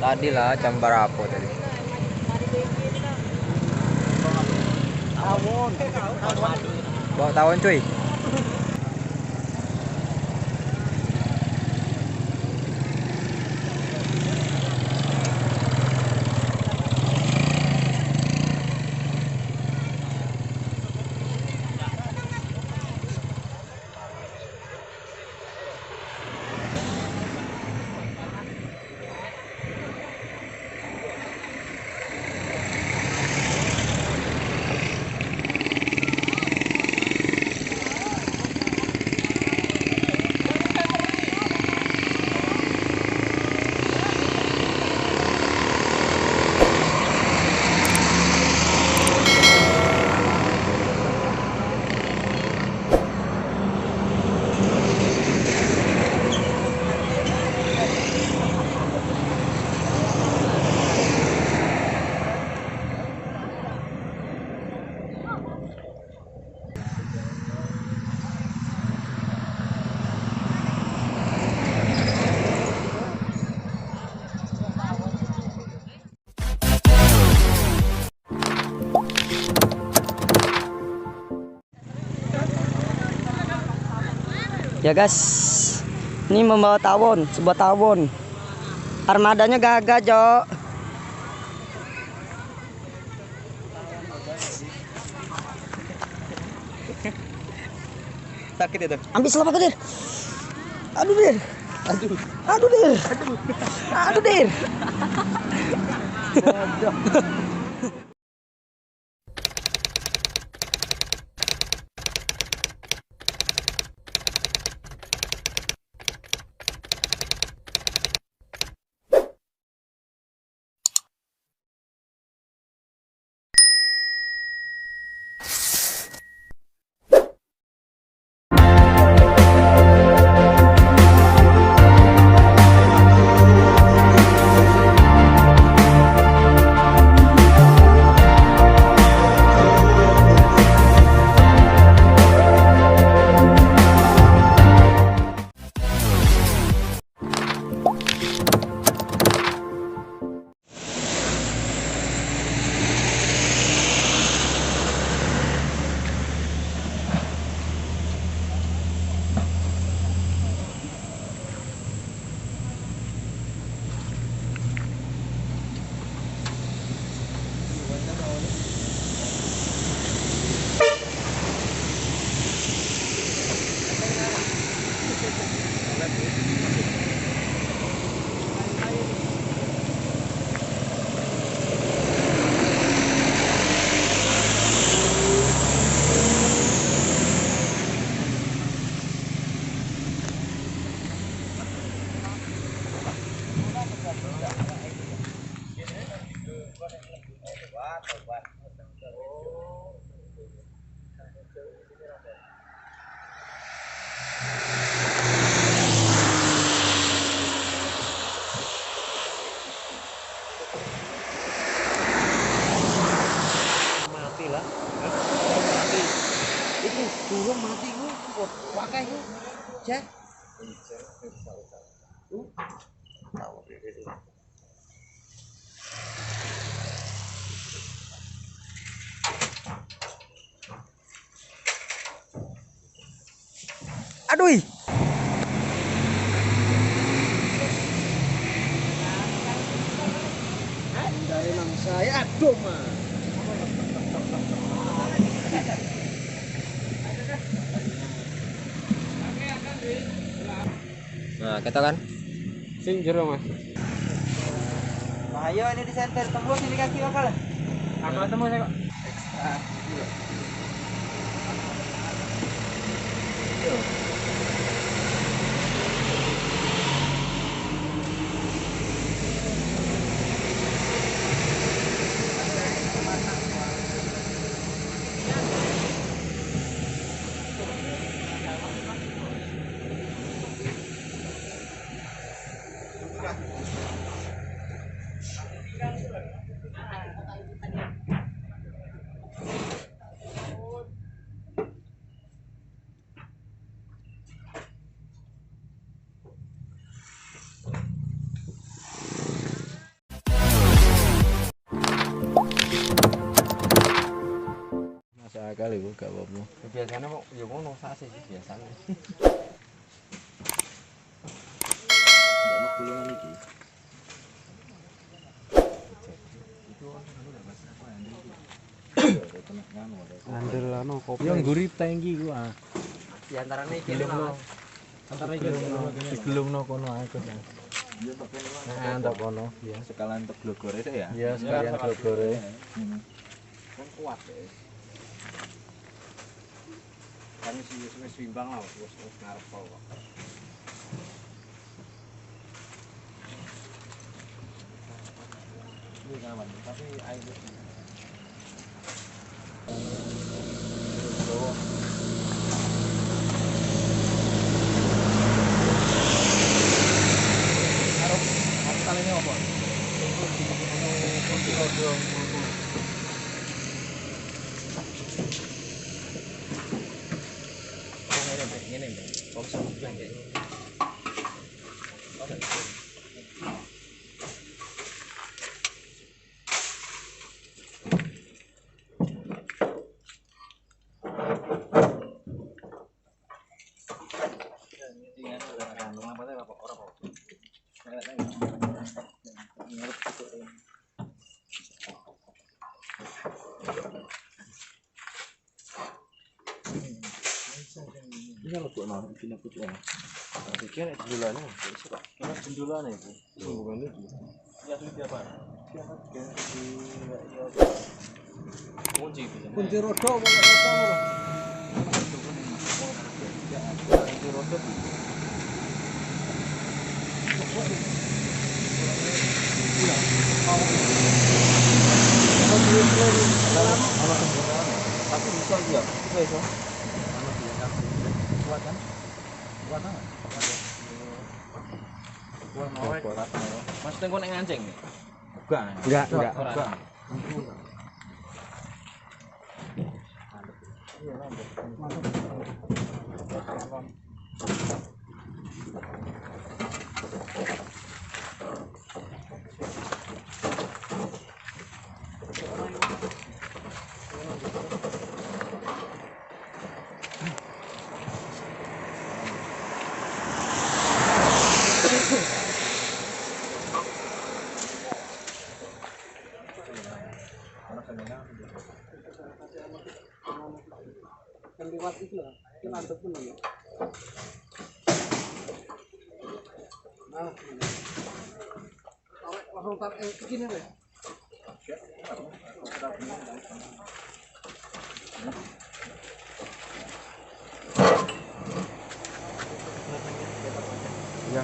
Tadi lah jam berapa tadi? Tawon. Bawa tawon cuy. Ya guys, ini membawa tawon, sebuah tawon. Armadanya gagah, Jok. Sakit itu. Ambil selamat, Dir. Aduh, Dir. Aduh. Aduh, Dir. Aduh, Dir. Bodoh. Mati lah. Mati. Iku durung mati iku wakai iku. Cek. Aduh. Emang saya aduh mah. Nah, kita kan sing jero, Mas. Ayo ini di center tembus ini kaki bakal. Aku ketemu saya kok. Ekstra. Gagal iku gak apa-apa. Biasanya kok ya ngono sase sih biasanya. Ndak gulungan iki. Itu anu lho Mas, aku andel iki. Andel anu kopi. Yang ngguri tangki ku ah. Di antarane iki lho. Antara iki digelungno kono ae Gus. Iya tak kono. Nah, entuk kono, ya. Sekalian entuk glogore sik ya. Iya, sekalian glogore. Kan kuat ya. Kan wis wis bimbang lah wis wis ngarep kok. Ini kawan, tapi air Taline apa? Kunci rodo. Ngene mbek, ngene mbek. Kok iso mbek. Ini lebokno iki nek pucuke. Iki nek jendulane iso Pak. Ora jendulane iku. Sambungane iki. Ya suwi apa? Kunci bisa. Kunci rodo apa ora? Kunci rodo. Tapi bisa ya, bisa iso. Kuat kan? Kuat kan? Kuat mau. Maksudnya kok nek ngancing nih? Enggak. Enggak, enggak. Enggak. Yang lewat itu lah, itu mantep pun ya. Nah, tarik langsung tarik gini deh. Ya.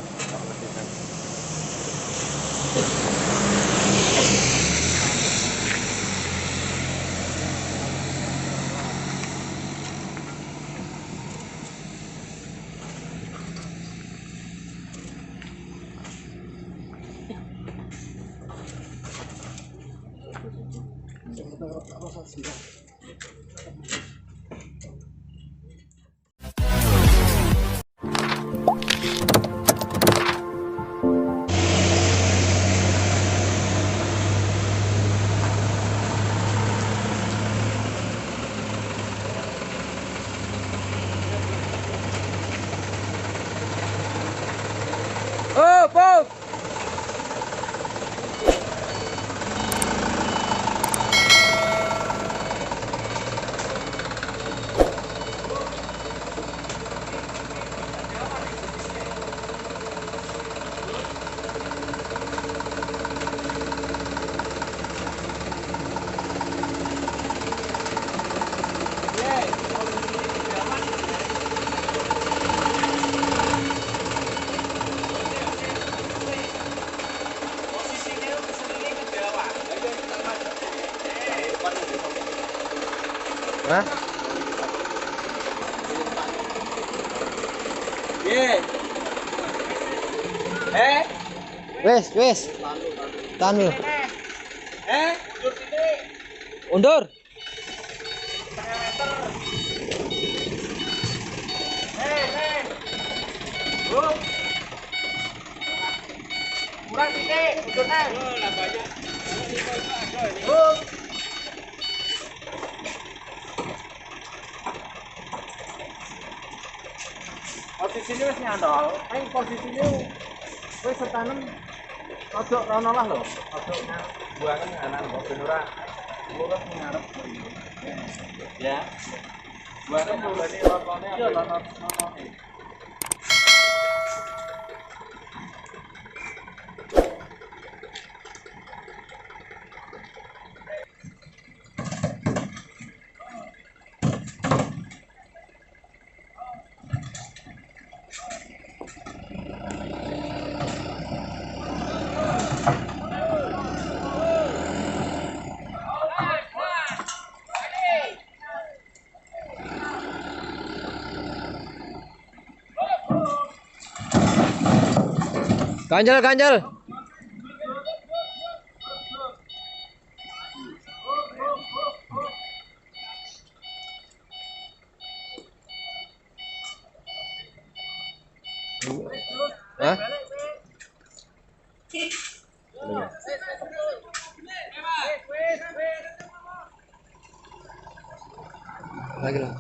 Oh, Pop. Hah? Wes, wes. Tahan dulu. Mundur sini. Undur. Setengah meter. Kurang sithik, mundur nang. Oh, lah banyak. Posisine wis nyantol, ning posisine wis setanem rodok rono lah lho, rodok buangan kanan kok ben ora lurus ngarep. Ya. Buangan lurus ronone iya ronone. Ganjel, ganjel. Hah? Lagi lah.